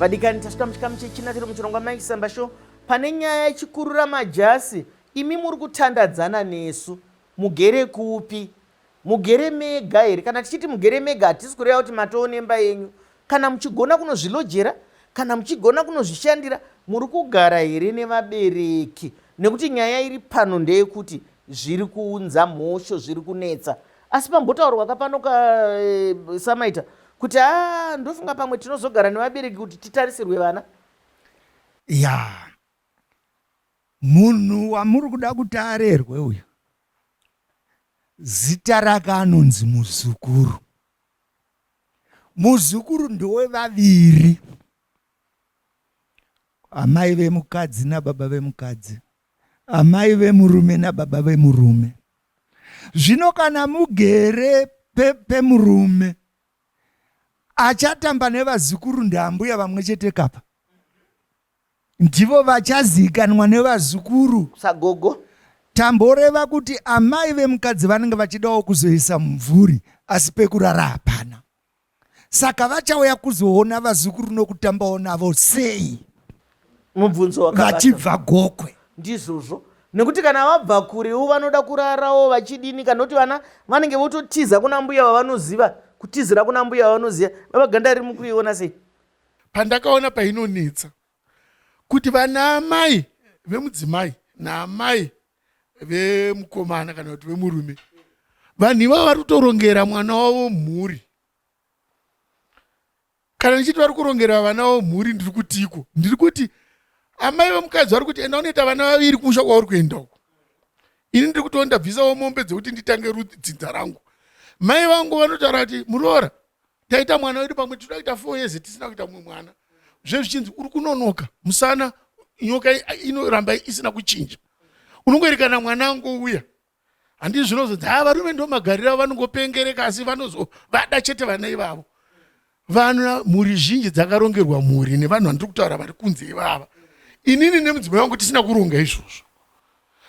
Vadikani, tasvika muchikamu chechina tiri muchirongwa Mai Chisamba Show. Pane nyaya yechikurura majasi, imi muri kutandadzana nesu. Mugere kupi? Mugere mega here? Kana tichiti mugere mega hatisi kureva kuti matoo nemba yenyu. Kana muchigona kunozvilojera, kana muchigona kunozvishandira, muri kugara here nevabereki? Nekuti nyaya iri pano ndeyekuti zviri kuunza mhosho, zviri kunetsa. Asi pambotaurwa ka pano ka eh, Samaita kuti haa ndofunga pamwe tinozogara nevabereki kuti titarisirwe vana. Ya, munhu wamuri kuda kuti arerwe uyu zita rake anonzi muzukuru. Muzukuru ndowevaviri, amai vemukadzi nababa vemukadzi, amai vemurume nababa vemurume. Zvino kana mugere pemurume pe achatamba nevazukuru ndaambuya vamwe chete kapa ndivo vachazikanwa nevazukuru sagogo. Tamboreva kuti amai vemukadzi vanenge vachidawo kuzoisa mumvuri asi pekurara hapana. Saka vachauya kuzoona vazukuru nokutambawo navo sei? Mubvunzo wakabata. Vachibva Gokwe. Ndizvozvo nekuti kana vabva kurewo vanoda kurarawo vachidini kana kuti vana vanenge vototiza kuna mbuya vavanoziva kutizira kuna mbuya vavanoziva. Baba Gandari mukuiona sei? Pandakaona painonetsa kuti vana amai vemudzimai naamai vemukomana kana kuti vemurume vanhu ivavo vari kutorongera mwana wavo mhuri. Kana ndichiti vari kurongera vana vavo mhuri ndiri kutiko? Ndiri kuti amai vemukadzi vari kuti enda unoita vana vaviri kumusha kwauri kuenda uko. Ini ndiri kuti ndabvisawo mombe dzekuti nditange dzinza rangu. Mai vangu vanotaura kuti muroora taita mwana wedu pamwe tinoda kuita 4 years tisina kuita mumwe mwana. Zvezvichinzi uri kunonoka musana nyoka inoramba isina kuchinja. Unongoerekana mwana angouya. Handii zvinozonzi haa varume ndo magariro avo vanongopengereka asi vanozovada chete vana ivavo. Vana mhuri zhinji dzakarongerwa mhuri nevanhu vandiri kutaura vari kunze ivava. Inini nemudzimai wangu tisina kuronga izvozvo.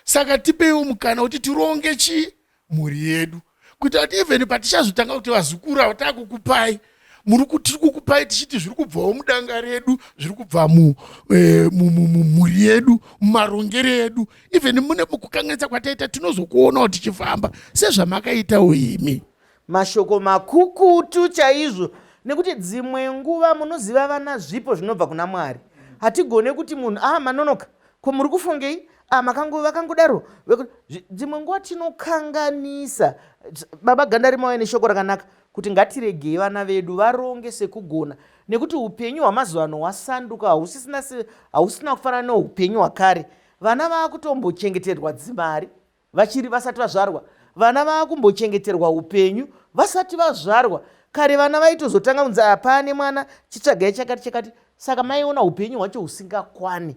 Saka tipeiwo mukana kuti tironge chii mhuri yedu kuitira kuti even patichazotanga kuti vazukuru ava takukupai muri tiri kukupai tichiti zviri kubvawo mudanga redu zviri kubva mumhuri eh, yedu mumarongero edu even mune mukukanganisa kwataita tinozokuonawo tichifamba sezvamakaitawo imi. Mashoko makukutu chaizvo nekuti dzimwe nguva munoziva vana zvipo zvinobva kuna Mwari. Hatigone kuti munhu ah manonoka ko muri kufungei ah makango vakangodaro dzimwe nguva tinokanganisa. Baba Gandari mauya neshoko rakanaka kuti ngatiregei vana vedu varonge sekugona nekuti upenyu hwamazuva ano hwasanduka hausisina hausina kufanana neupenyu hwakare. Vana vakutombochengeterwa dzimari vachiri vasati vazvarwa. Vana vakumbochengeterwa upenyu vasati vazvarwa. Kare vana vaitozotanga kunzi apane mwana chitsvagai chakati chakati. Saka maiona upenyu hwacho husingakwani.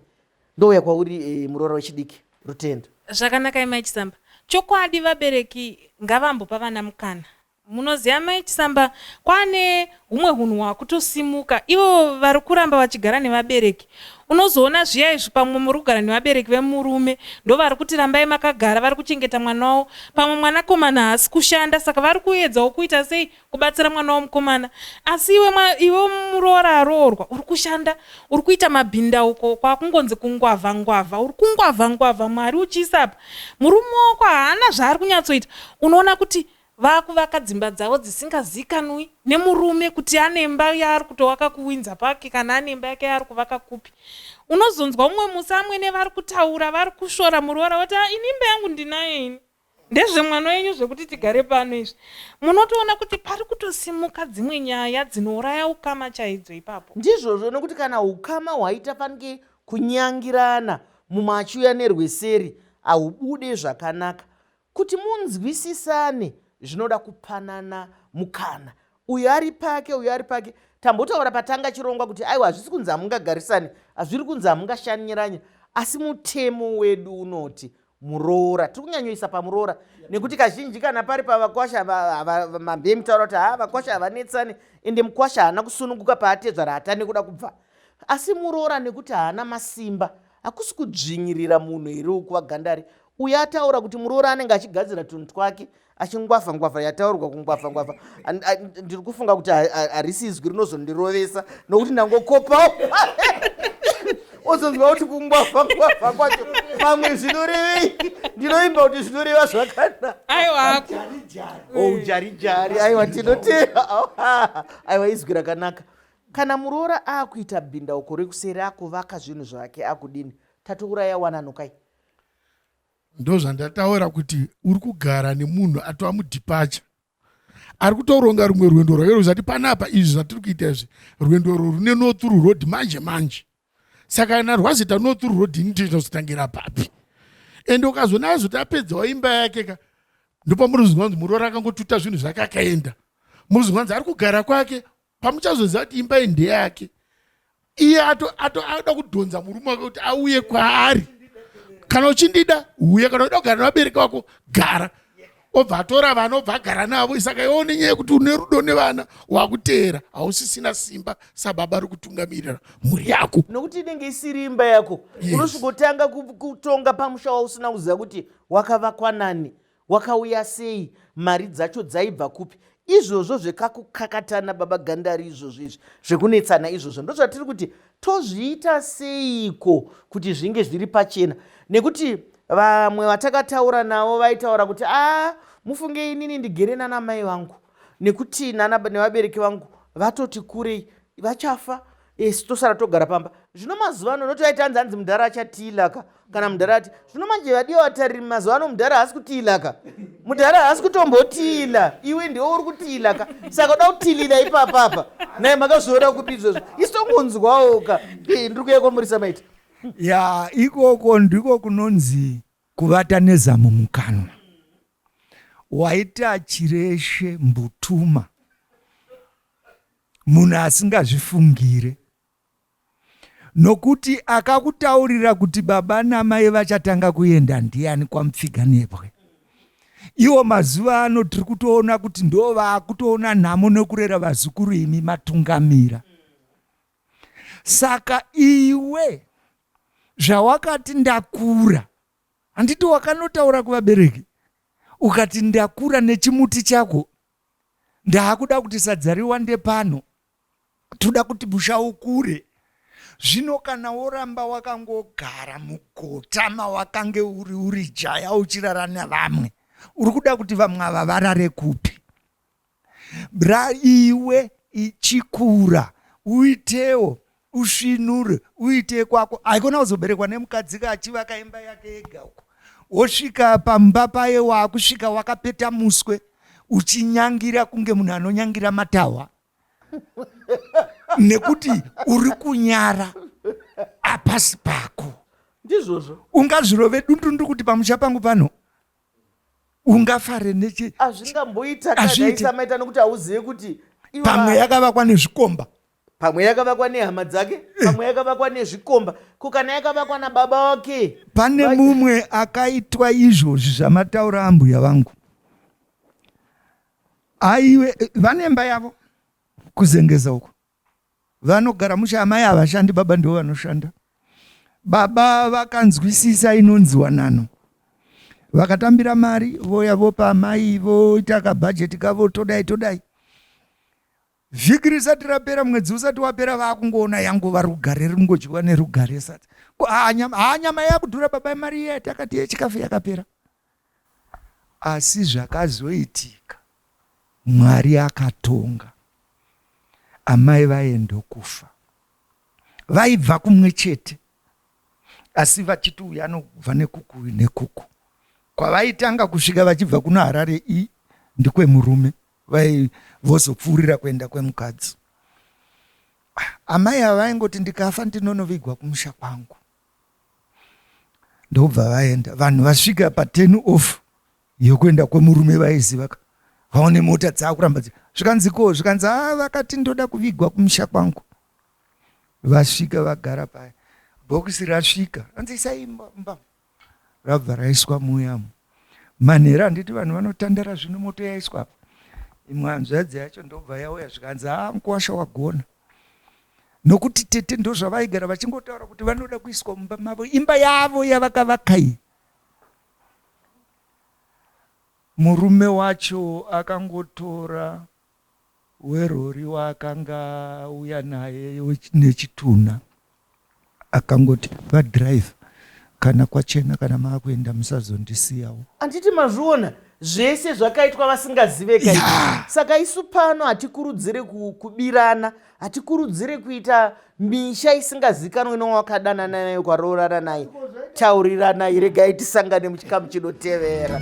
Ndouya kwauri e, muroora wechidiki Rutendo. Zvakanaka imai Chisamba. Chokwadi vabereki ngavambopa vana mukana. Munoziva mai Chisamba kwane humwe hunhu hwakutosimuka ivo vari kuramba vachigara nevabereki. Unozoona zviya izvi pamwe muri kugara nevabereki vemurume ndovari kuti rambai makagara vari kuchengeta mwana wavo. Pamwe mwanakomana haasi kushanda saka vari kuedzawo kuita sei kubatsira mwana wavo mukomana. Asi iwe iwe muroora aroorwa uri kushanda uri kuita mabhindauko kwakungonzi kungwavha ngwavha uri kungwavha ngwavha mari uchiisa apa murume wako haana zvaari kunyatsoita. Unoona kuti Vakuvaka dzimba dzavo dzisingazikanwi nemurume kuti ane imba yaari kutovaka kuWindsor Park kana ane imba yake yaari kuvaka kupi. Unozonzwa umwe musi amwene vari kutaura vari kusvora muroora voti ah, ini imba yangu ndinayo ini ndezvemwana wenyu zvekuti tigare pano izvi. Munotoona kuti pari kutosimuka dzimwe nyaya dzinouraya ukama chaidzo ipapo. Ndizvozvo nokuti kana ukama hwaita fanike kunyangirana mumwe achiuya nerweseri haubude zvakanaka. Kuti munzwisisane zvinoda kupanana mukana. Uyu ari pake, uyu ari pake. Tambotaura patanga chirongwa kuti aiwa hazvisi kunzi hamungagarisani, hazviri kunzi hamungashanyiranye, asi mutemo wedu unoti muroora. Tiri kunyanyoisa pamuroora nekuti kazhinji kana pari pavakwasha mambemi taura kuti haa vakwasha havanetsani ende mukwasha haana kusununguka paatezvara hatane kuda kubva. Asi muroora nekuti haana masimba hakusi kudzvinyirira munhu here uku vagandari. Uyo ataura kuti muroora anenge achigadzira tunhu twake. Achingwafa ngwafa yataurwa kungwafa ngwafa. Ndiri kufunga kuti harisi izwi rinozondirovesa nokuti ndangokopawo. Ozonzwa kuti kungwafa ngwafa kwacho pamwe zvinorevei. Ndinoimba kuti zvinoreva zvakanaka. Aiwa. Oh, jari jari. Aiwa tinotera. Aiwa izwi rakanaka. Kana muroora akuita bhindauko rekuseri akuvaka zvinhu zvake akudini, tatouraya wanano kai? Ndozvandataura kuti uri kugara nemunhu atova mudeparture, ari kutoronga rumwe rwendo rwake rwezati panapa izvi zvatiri kuita izvi, rwendo urwu rune no through road manje manje. Saka kana rwazoita no through road, ini ndinozotangira papi? Ende ukazoona azoti apedzawo imba yake ka, ndopamunozonzwa kunzi muroora akangotuta zvinhu zvake akaenda. Munozonzwa kunzi ari kugara kwake, pamuchazoziva kuti imba iyi ndeyake. Iye ada kudhonza murume wake kuti auye kwaari. Kana uchindida uye, kana uchida kugara nevabereki vako gara. Obva atora vana, obva agara navo. Saka iwe une nyaya yekuti une rudo nevana, wakuteera, hausisina simba sababa rekutungamirira mhuri yako, nokuti inenge isiri imba yako. Unosvikotanga kutonga pamusha wausina kuziva kuti wakavakwa nani, wakauya sei, mari dzacho dzaibva kupi. Izvozvo zvekakukakatana baba Gandari, izvozvo izvi zvekunetsana izvozvo ndozvatiri kuti tozviita seiko kuti zvinge zviri pachena, nekuti vamwe vatakataura navo vaitaura kuti a mufunge inini ndigere nana mai vangu nekuti nana nevabereki vangu vatoti kurei, vachafa, isu tosara togara pamba. Zvino mazuva ano noti vaiti hanzi mudhara achatiilaka kana mudhara ati zvino manje vadiwa vatariri, mazuva ano mudhara haasi kutiilaka, mudhara haasi kutombotiila, iwe ndiwe uri kutiilaka. Saka uda kutilila ipapapa naye makazviona kupi izvozvo? Isu tongonzwawo ka. Ndiri kuuya kwamurisa maiti. Ya, ikoko ndiko kunonzi kuvata nezamu mukanwa. Waita chireshe mbutuma munhu asingazvifungire, nokuti akakutaurira kuti baba namai vachatanga kuenda ndiani kwamupfiga nebwe? Iwo mazuva ano tiri kutoona kuti ndo vaakutoona nhamo nekurera vazukuru, imi matungamira. Saka iwe zvawakati ndakura, handiti wakanotaura kuvabereki ukati ndakura nechimuti chako, ndaakuda kuti sadza riwande pano, toda kuti musha ukure. Zvino kana woramba wakangogara mugota mawakange uri jaya uchirara nevamwe, uri kuda kuti vamwe ava varare kupi? Bra, iwe ichikura uitewo usvinure uite kwako. Haikona kuzoberekwa nemukadzi ka achivaka imba yake ega uko, wosvika pamba paye waakusvika wakapeta muswe uchinyangira kunge munhu anonyangira matahwa, nekuti uri kunyara apasi pako. Ndizvozvo. Ungazvirove dundundu kuti pamusha pangu pano ungafare nechi Hazvingamboita. Hazviiti. Kadaisa maita nokuti hauzive kuti pamwe yakavakwa nezvikomba. Pamwe yakavakwa nehama dzake, pamwe yakavakwa nezvikomba. Ko kana yakavakwa nababa wake? Pane mumwe akaitwa izvozvi zvamataura, ambuya vangu. Aiwe vane imba yavo kuZengeza uko vanogara musha. Amai havashandi, baba ndivo vanoshanda. Baba vakanzwisisa inonzi wanano, vakatambira mari voya vopa amai, voita kabhajeti kavo, todai todai. Vhiki risati rapera, mwedzi usati wapera, vakungoona yangova rugare ringodyiwa nerugare sadza. Ko haa nyama yakudhura baba, mari iya yatakati yechikafu yakapera. Asi zvakazoitika, Mwari akatonga, amai vaye ndokufa. Vaibva kumwe chete, asi vachiti uyu anobva nekuku uyu nekuku. Kwavaitanga kusvika vachibva kuno Harare i ndikwemurume, vai vozopfuurira kuenda kwemukadzi. Amai ava vaingoti ndikafa ndinonovigwa kumusha kwangu. Ndobva vaenda. Vanhu vasvika pa 10 off yokuenda kwemurume, vaiziva ka, vaone mota dzakuramba zvikanzi ko, zvikanzi a vakati ndoda kuvigwa kumusha kwangu. Vasvika vagara paya, bhokisi rasvika, anzi isai mba, rabva raiswa muyamo. Manheru, handiti vanhu vanotandara zvino moto yaiswa apa, imwe hanzvadzi yacho ndobva yauya, zvikanzi a mukuwasha wagona, nokuti tete ndozvavaigara vachingotaura kuti vanoda kuiswa mumba mavo, imba yavo yavakavaka iyi. Murume wacho akangotora werori waakanga auya naye nechitunha akangoti vadrive kana kwachena kana maakuenda musazondisiyawo. Handiti mazviona zvese zvakaitwa vasingazive ka yeah. Saka isu pano hatikurudzire kubirana, hatikurudzire kuita misha isingazikanwe nowakadanana naye ukaroorana naye. Tauriranai, regai tisangane muchikamu chinotevera.